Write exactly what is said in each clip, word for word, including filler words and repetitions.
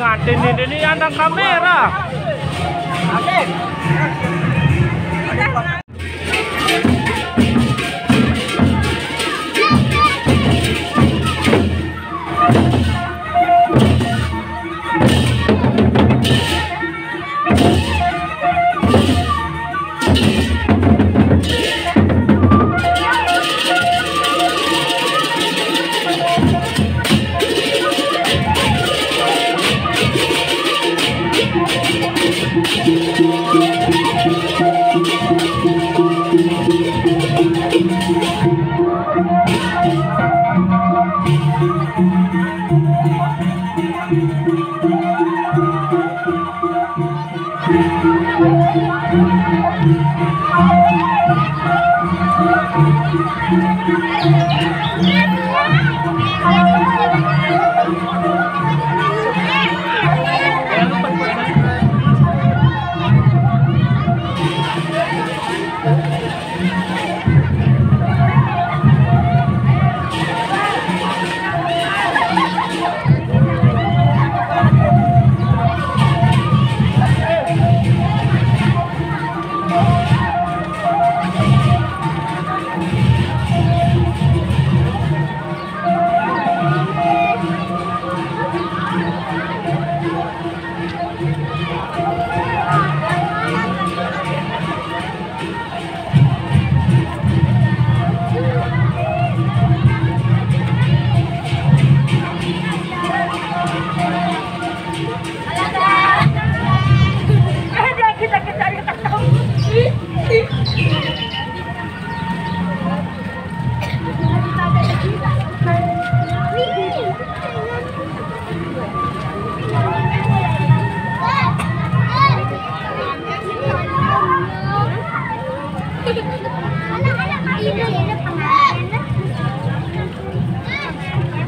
Ngantin ini, ini ada kamera.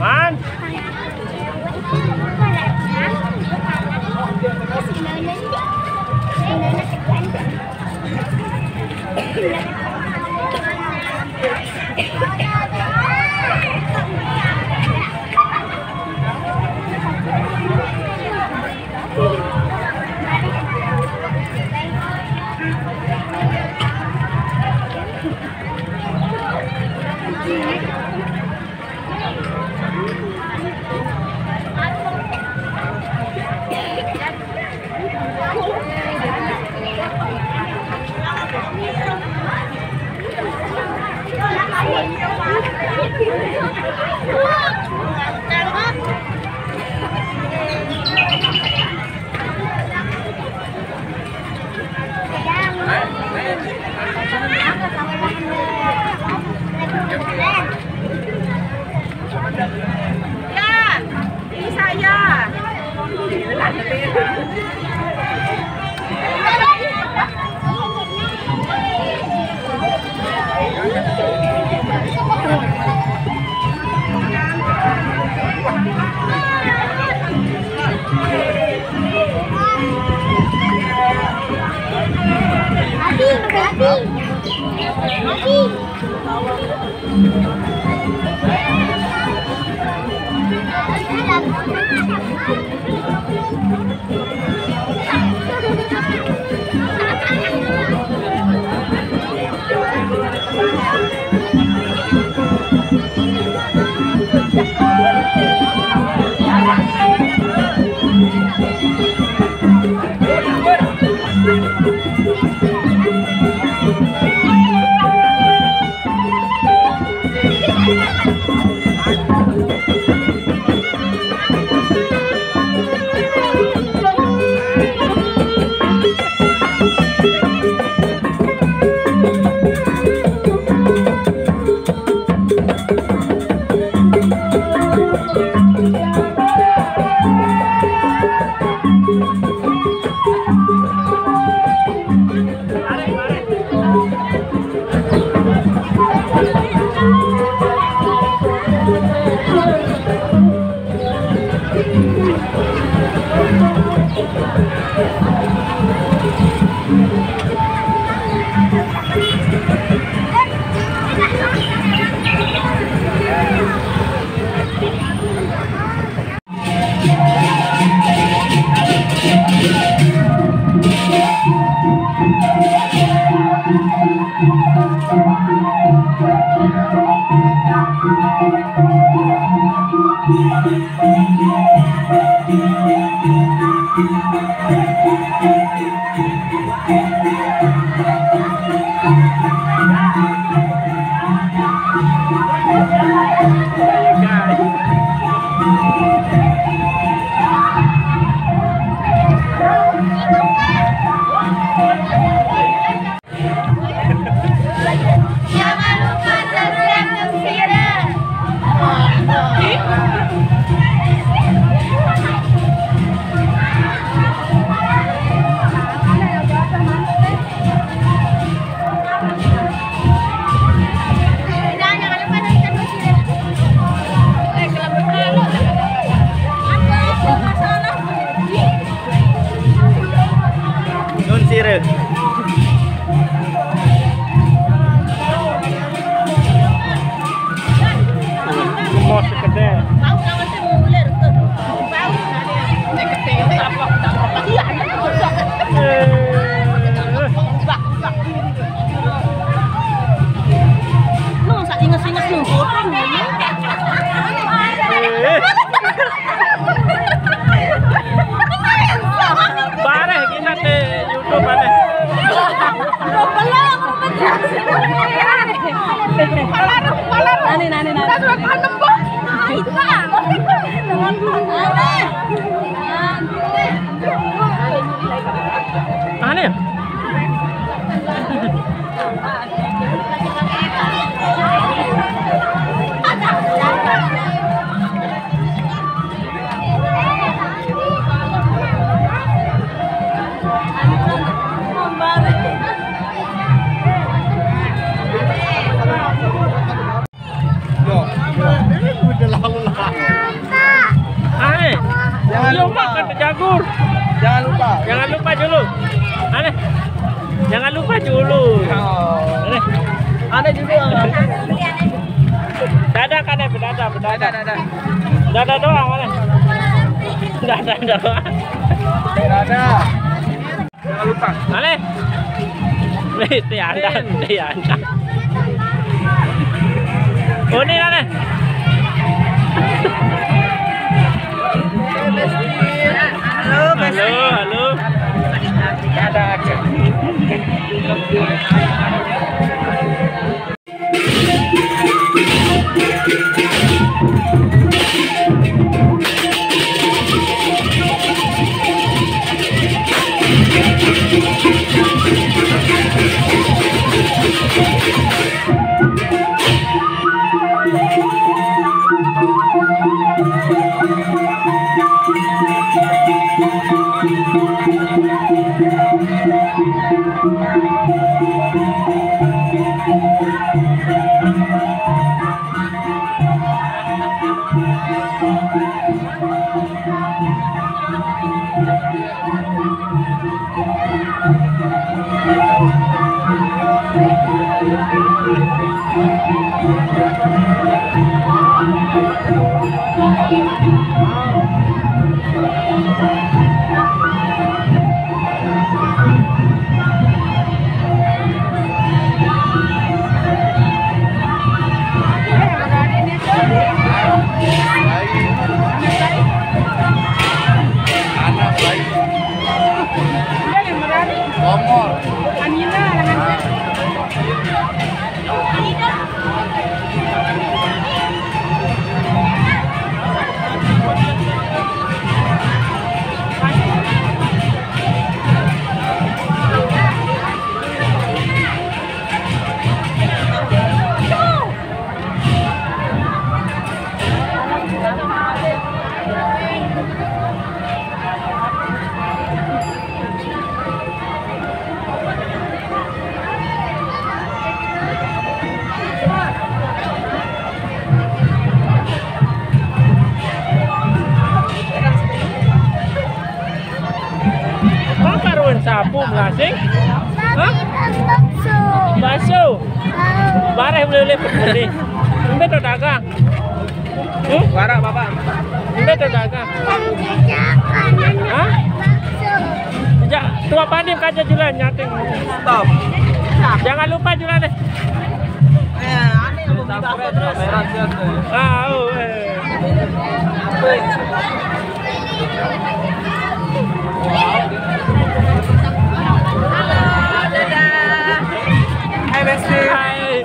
Man. Ya, ini saya. Jangan lupa subscribe dan share. Nun sire. Kos sekedar. Lu nggak usah inges-inges lu, potong ya. Eh. Bareh kita di YouTube aneh. Nani, nani, nani. Aneh. Hai. Jangan lupa. Makan jagur. Jangan lupa. Jangan lupa dulu. Aneh. Jangan lupa dulu. Oh. Aneh. Ada juga. Dadah kan, eh, berdadah, berdadah. Dadah, dadah. Dadah doang, aneh. Dadah doang. Dadah. Jangan lupa. Aneh. Nih, Tianda, Tianda. Oh, ini aneh. Halo, halo. Ada aja. Anak baik. Ngomong. Apa karuan sapu melasing? Hah? Bakso. Bareh beli-beli peduli. Embe to dagang. Hmm? Warak, Bapak. Embe to dagang. Hah? Ja, tua panim kaja julan nyating. Stop. Jangan lupa julan deh. Eh, aneh lu bakso terus. Ah, oh, eh. Halo, dadah. Hai, Besti. Hai.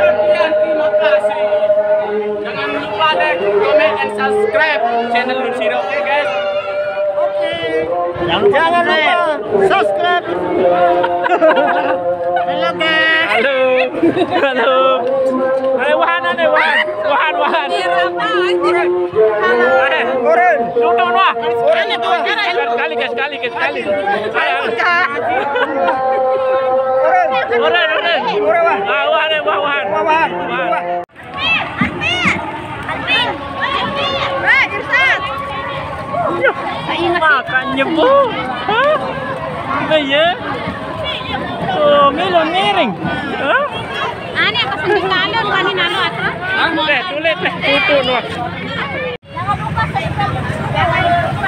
Sekian, terima kasih. Jangan lupa like, comment, and subscribe channel Lun Siro, oke, guys? Oke. Jangan lupa subscribe. Halo, guys. Halo. Halo. Ayo, wahan, ayo, wahan. Wahan, wahan. Merah banget. Halo. Ayo. Orange. Tuh, tuh, wah. Orange itu, wah. Sekali, guys, sekali, guys, sekali. Ayo. Orange. Orange, orange. Orange, wah. Ah, wahan, ayo, wah, wahan. Wah, wahan. Wahan. Wah. Makan nyebur. Hah? Iya. Oh, milo miring. Hah? Ane, apa sendiri kalon, kami nalo atau? Tulis, tulis, tulis. Tutu, nuh. Jangan lupa subscribe.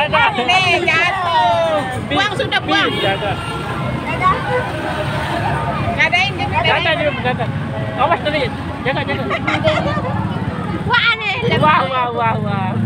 Nih, jatuh. Buang sudah, buang. Jaga. Jagain dia, jagain. Jaga dia, jaga. Awas tadi. Jaga, jaga. Wah, aneh. Wah, wah, wah, wah.